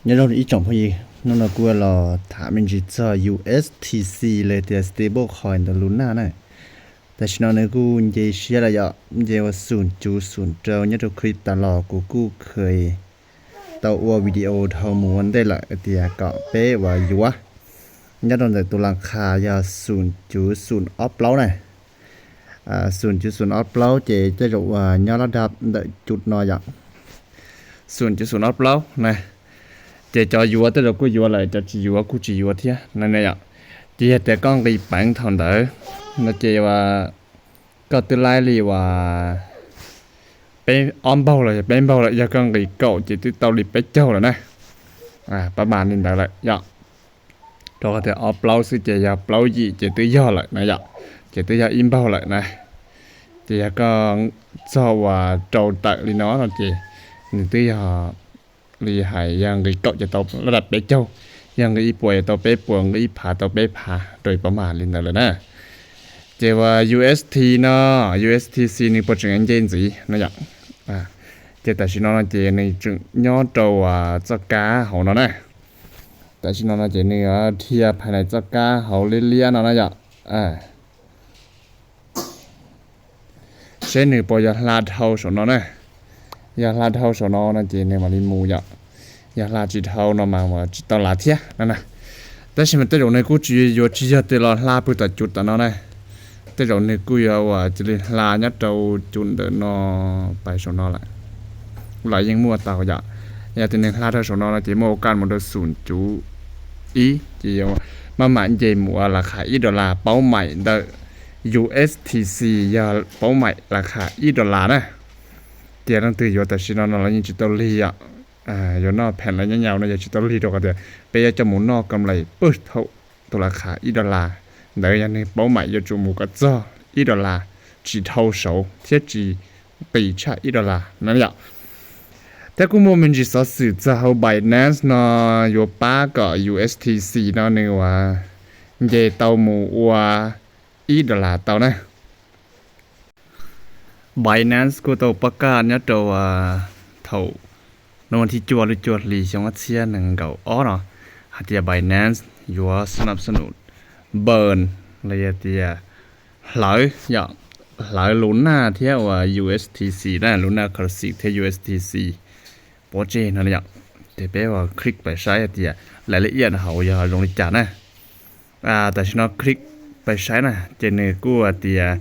Nyob zoo ib tsoom phooj ywg, hnub no kuv los tham me ntsis txog U S T C los yog tias stablecoin ntawm Luna na. Tam sim no nws kuj nce siab lawm yom, nce ua xum cuv xum rau nyob rau clip tas los kuv kuj kheev tau ua video dhau mus ua ntej lawm tias kom peb ua yuav nyob rau ntawm tus las khas yog xum cuv xum ob plaub na. Xum cuv xum ob plaub ces tej zaum uas nyob lab dab ntawm cus no yom. Xum cuv xum ob plaub na, ces cov yuav tej zaum kuj yuav lawm, cov tsis yuav kuj tsis yuav thiab na yom. Ces yog tias koj nqis peev thaum ntawd no ces koj twb laib li uas peb ob npaug los yog peb npaug lawm, yog koj nqis kaum ces twb tau li peb caug lawm na. Pab mas li ntawd lawm yom. Rau qhov tias ob plaub xwb ces yog plaub yim ces twb yog lawm na yom, ces twb yog ib npaug lawm na. Ces yog koj txog uas rau tawm li no no ces nws twb yog li hais yog nqis kaum ces tau lab dab peb caug, yog nqis ib puas ces tau peb puas, nqis ib phav tau peb phav rau pab mas li ntawd lawm na. Ces uas U S T no, U S T C nws puas tseem nce ntxiv no yom. Ces tam sim no no ces nws tseem nyob rau uas txoj kab hauv no na. Tam sim no no ces nws dhia phais nais txoj kab hauv liab liab no na yom. Seb nws puas yog hla dhau saum no na. Yog hla dhau saum no no ces nws mam li mus yom. Yog hla tsis dhau no mas tsis tau lav thiab no na. Tab sis mas tej zaum nws kuj tsis yuav tsis yog tias los hla pw tom cus tom no na. Tej zaum nws kuj yuav uas cia li hla nyob rau cus ntawm no pais saum no lawm los yeej muaj tau yom. Yog tias nws hla rau saum no no ces muaj ua kaj mus rau xum cuv ib ces maj mam nce mus ua las khas ib dollar, paub maim ntawm U S T C yog paub maim las khas ib dollar na. Ces leej twg yuav tam sim no no los yeej tsis tau lig yom. Yuav noj pheem lawv nyob nyaus no yog tsis tau lig rau qhov tias peb yuav coj mus noj kam lais pwg thaum tus las khas ib dollar ntawd yog nws paub maim yuav tsum mus kom txog ib dollar, tsis dhau saud thiab tsis qis tshaj ib dollar no yom. Thiab kuj muaj me ntsis xov xwm txog hauv Binance no yuav pab kom U S T C no nws uas nce tau mus ua ib dollar tau na. Binance kuj tau pab kaj nyob rau thaum hnub thib cuaj lub cuaj hlis xyoo ob txhiab nees nkaum ob no hais tias Binance yuav snap snus burn los yog tias hlawv yom, hlawv Luna thiab uas U S T C na, Luna Classic thiab U S T C pov tseg no yom. Ces peb ua click pais saib hais tias lawv li iaj hauv yog zoo li cas na. Tam sim no click pais saib na ces nws kuj hais tias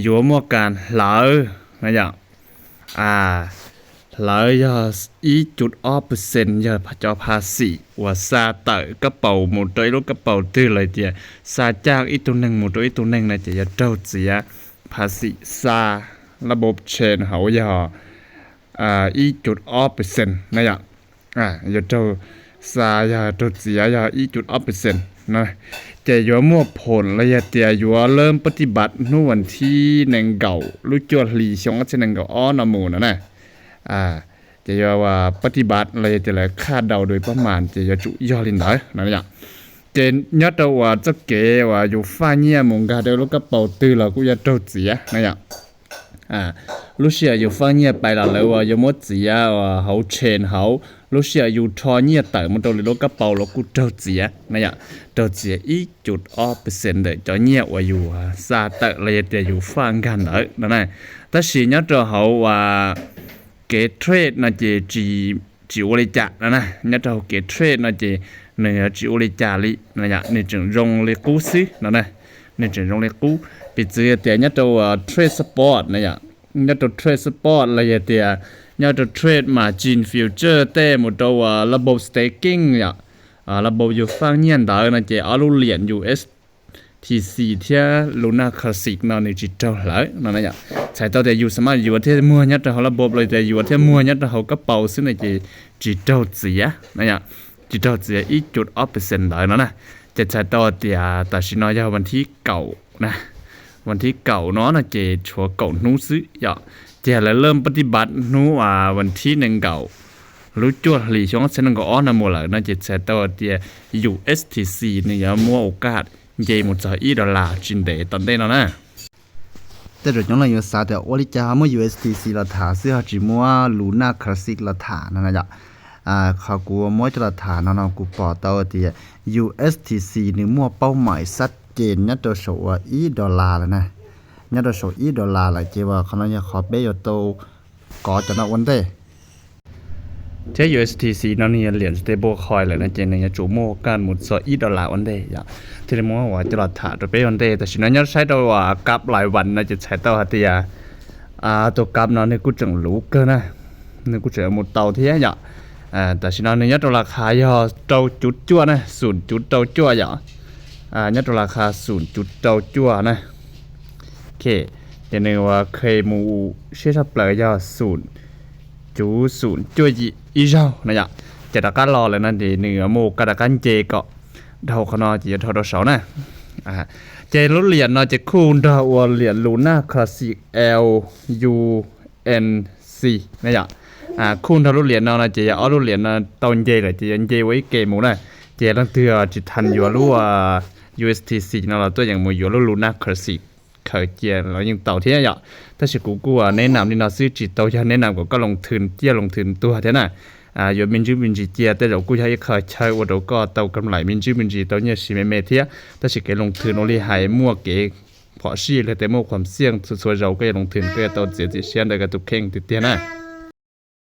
yuav muaj kas hlawv na yom. Hlawv yog ib cum ob percent yog cov phas xim uas xa tawm kab paus mus rau ib lub kab paus twg los tias xa caj ib tug neeg mus rau ib tug neeg no ces yuav raug txiav phas xim xa lab npob chain hauv yog ib cum ob percent na yom. Yuav raug xa yog raug txiav yog ib cum ob percent no. Ces yuav muaj phoom los yog tias yuav lawb pab tij npav hnub vas thib nees nkaum lub cuaj hlis xyoo ob txhiab nees nkaum ob no mus no na. Ces yuav pab tij npav los yog tias lawv khaj daus dua pab mas ces yuav tsum yog li ntawd no yom. Ces nyob rau uas txoj kev uas yus faj nyiaj mus nkag rau lub kab paus twg los kuj yuav raug txiav na yom. Lub sij hawm yus faj nyiaj pais los lawv uas yuav muab txiav uas hauv chain hauv, lub sij hawm yus rho nyiaj tawm mus rau lwm lub kab paus los kuj raug txiav na yom. Raug txiav ib cum ob percent ntawm cov nyiaj uas yus xa tawm los yog tias yus faj nkag ntawd no na. Tab sis nyob rau hauv uas kev trade no ces tsis ua li cas no na. Nyob rau hauv kev trade no ces nws tsis ua li cas li, nws tseem zoo li qub xwb no na. Nws tseem zoo li qub, piv txwv tias nyob rau uas trade spot na yom, nyob rau trade spot los yog tias nyob rau trade margin future tej mus rau uas lab npob staking yom, lab npob yus faj nyiaj ntawd no ces ob lub liam U S T C thiab Luna Classic no nws tsis raug hlawv no na yom. Txhais tau tias yus xav mas yuav thiab muag nyob rau hauv lab npob los tias yuav thiab muag nyob rau hauv kab paus xwb no ces tsis raug txiav na yom, tsis raug txiav ib cum ob percent ntawd no na. Ces txhais tau tias tam sim no yog vas thib kaum na, vas thib kaum no no ces tshuav kaum hnub xwb yom. Ces lawv lawb pab tij npav hnub vas thib nees nkaum lub cuaj hlis xyoo ob txhiab nees nkaum ob no mus lawm no ces txhais tau tias U S T C nws yuav muab ua kaj nce mus txog ib dollar tsis ntev tom ntej no na. Tej zaum coob leej yuav xav tias ua li cas ho muab U S T C los tham xwb ho tsis muab Luna Classic los tham no na yom. Qhov kuv muab coj los tham no no kuv pom tau tias USDC nws muaj paub mais xab ces nyob rau saum uas ib dollar lawm na, nyob rau saum ib dollar lawm ces uas qhov no yog qhov peb yuav tau kov cov no ua ntej. Thiab USDC no nws yog liam stablecoin lawm no ces nws yuav tsum muaj kaj mus txog ib dollar ua ntej yom, thiaj li muab uas coj los tham rau peb ua ntej. Tam sim no nyob saib rau uas kab lais vas no ces txhais tau hais tias tus kab no nws kuj tseem luv kawg na, nws kuj tseem mus tau thiab yom. Tam sim no nws nyob rau las khas yog rau cuv cuaj na, xum cuv rau cuaj yom, nyob rau las khas xum cuv rau cuaj na. Ces nws uas khe mus siab tshaj plaws yog xum cuv xum cuaj yim ib zaug no yom. Ces rov qab los lawm no ces nws muaj kaj rov qab nce kom dhau qhov no ces yuav dhau rau saud na. Ces lub liam no ces khuj nrog ua liam Luna Classic L U N C na yom. Khuj nrog lub liam no no ces yog ob lub liam no tau nce lawm ces yuav nce ua ib ke mus na. Ces leej twg tsis tham yuav lub USDC no los tuaj yeem mus yuav lub Luna Classic khaws cia los yeej tau thiab yom. Tab sis kuv kuj neb nam li no xwb, tsis tau yog neb nam kom koj loo thwm ciaj loo thwm tuag thiab na. Yuav me ntsis me ntsis cia tej zaum kuj yog ib qho chaw ua rau koj tau kam laim me ntsis me ntsis tau nyiaj siv me me thiab. Tab sis kev loo thwm ua li hais muaj kev phom sij los tes muaj qhuam xiaj txhua txhua zaus koj yuav loo thwm koj yuav tau txiav txim siab ntawm koj tus kheej tiag tiag na.